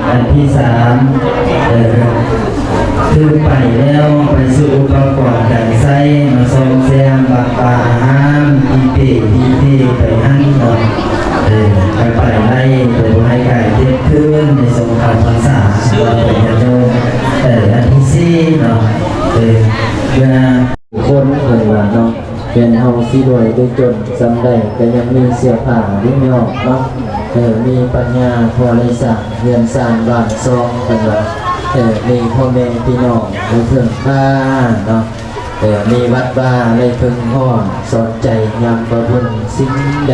ອັນທີສາມ ເອີ ຖືກໄປແລ້ວ ໄປຊື້ອຸປະກອນການໃຊ້ ມາສ້ອມແຊມບາງປາອາຫານ ທີ່ເປ ທີ່ເປໄປຫັ້ນເນາະ ເອີ ໄປໄປໄດ້ ໂດຍບໍ່ໃຫ້ກາຍເຈັດຄືນ ໃນຊ່ວງເຂົ້າພັນສາ ວ່າໄປຍາດໂຍມ ເອີ ອັນທີສີ່ເນາະ ເອີ ເມື່ອ ຄົນເພິ່ນວ່າເນາະ ແມ່ນເຮົາຊິລວຍຫຼືຈົນສ່ຳໃດ ກໍຍັງມີເສື້ອຜ້າເດ້ເນາະ ເອີ ມີປັນຍາພໍໄດ້ສ້າງເຮືອນສ້າງບ້ານຊ່ອງ ເພິ່ນວ່າ ເອີ ມີພໍ່ແມ່ພີ່ນ້ອງໄດ້ເພິ່ງພາເນາະ ເອີ ມີວັດວາໄດ້ເພິ່ງຮ້ອນ ສອນໃຈຍາມບໍ່ເພິ່ງສິ່ງໃດ.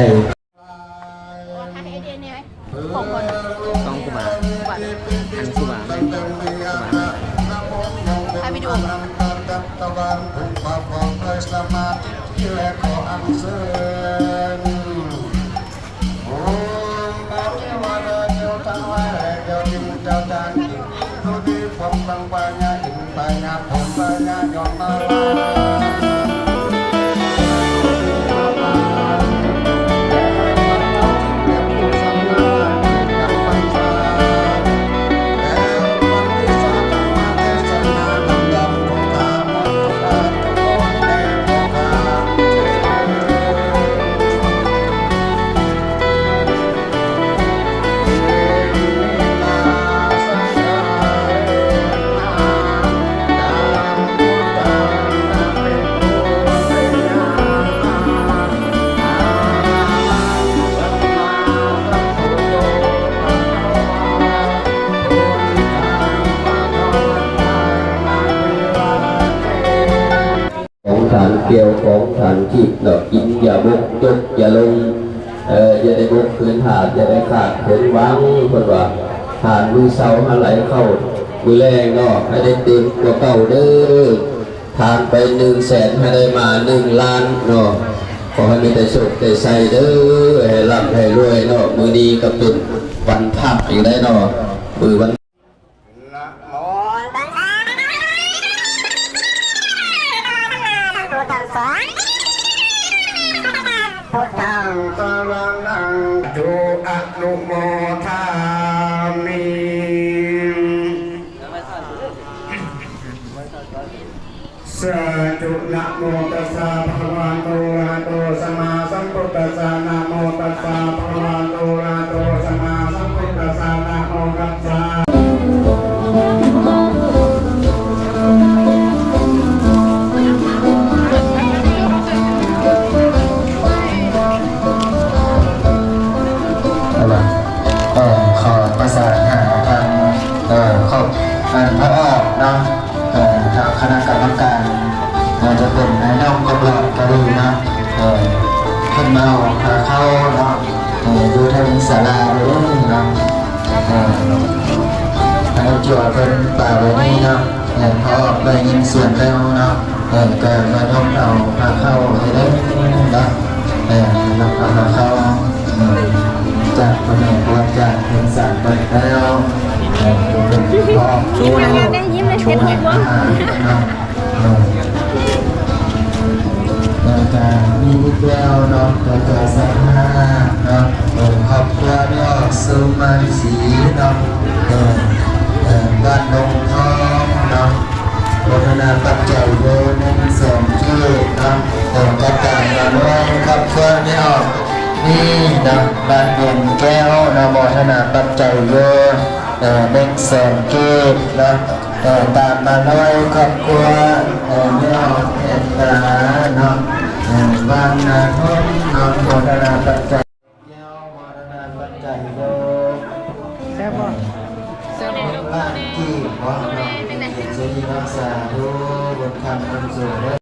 ຕ້ອງຄູບາ ອັນຄູບາແມ່ນ ຄູບາ ຖ່າຍວິດີໂອ ຂອງທ່ານແກ້ວ ຂອງທ່ານທິບເນາະ ກິນຢ່າບົກ ຈົກຢ່າລົງ ເອີ ຢ່າໄດ້ບົກເກີນທາດ ຢ່າໄດ້ຂາດເກີນຫວັງ ເພິ່ນວ່າ ທານມື້ເຊົ້າໃຫ້ໄຫຼເຂົ້າມື້ແລງເນາະ ໃຫ້ໄດ້ເຕັມກວ່າເກົ່າເດີ ທານໄປໜຶ່ງແສນ ໃຫ້ໄດ້ມາໜຶ່ງລ້ານເນາະ ຂໍໃຫ້ມີແຕ່ໂຊກແຕ່ໄຊເດີ ໃຫ້ລ່ຳໃຫ້ລວຍເນາະ ມື້ນີ້ກໍເປັນວັນພະຢູ່ໄດ໋ເນາະ ມື້ວັນ ນະໂມ ພຸດທັງສາ ພຸດທັງສາຣະນັງ ອະນຸໂມທາມິ ສາທຸ ນະໂມຕັດສະ ພະຄະວະໂຕ ອະລະຫະໂຕ ສຳມາສຳພຸດທັດສະ ນະໂມຕັດສະ ພະຄະວະໂຕ ອະລະຫະໂຕ ສຳມາສຳພຸດທັດສະ ນະໂມຕັດສະ ເອີ ຂໍປະສານຫາທາງ ເອີ ຄອບ ອັນ ພະອອກເນາະ ເອີ ທາງຄະນະກຳມະການ ອາດຈະເປັນນາຍນ້ອງກຳຫຼອດກະດີເນາະ ເອີ ເພິ່ນມາເອົາພາເຂົ້າເນາະ ເອີ ຢູ່ທາງສາລາເດີເນາະ ເອີ ໃຫ້ຈົວເພິ່ນປາໄວ້ນີ້ເນາະ ເອີ ເພາະໄດ້ຍິນສຽງແລ້ວເນາະ ເອີ ກໍມາຍົກເອົາພາເຂົ້າໃຫ້ເດີເນາະ ເອີ ຍົກເອົາພາເຂົ້າ ເອີ ຈາກພໍ່ແມ່ຄຮູອາຈານເພິ່ນສານໄປແລ້ວ ເອີ ເປັນພໍ່ ໄດ້ຍິນແລ້ວເຮັດອີກບໍ່? ເອີ ແລ້ວກະມີອີກແລ້ວເນາະ ແລ້ວກະສັດທາເນາະ ເອີ ຄອບຄົວແມ່ອອກ ສຸມາລີສີເນາະ ເອີ ເອີ ບ້ານດົງທອງເນາະ ໂມທະນາປັດໄຈໂດຍໜຶ່ງແສນກີບເນາະ ເອີ ກະຕາມມາດ້ວຍຄອບຄົວແມ່ອອກ ນີ້ເນາະ ບ້ານວຽງແກ້ວເນາະ ໂມທະນາປັດໄຈໂດຍ ເອີ ໜຶ່ງແສນກີບເນາະ ເອີ ຕາມມາດ້ວຍຄອບຄົວ ເອີ ແມ່ອອກ ເມດຕາເນາະ ເອີ ບ້ານນາທົງເນາະ ໂມທະນາປັດໄຈ ແກ້ວ ໂມທະນາປັດໄຈໂດຍ ແຊບບໍ່? ແຊບບໍ່? ໜຶ່ງລ້ານກີບເນາະ ເປັນເສດຖີເນາະ ສາທຸ ບຸນຄຳບຸນສູງເດີ.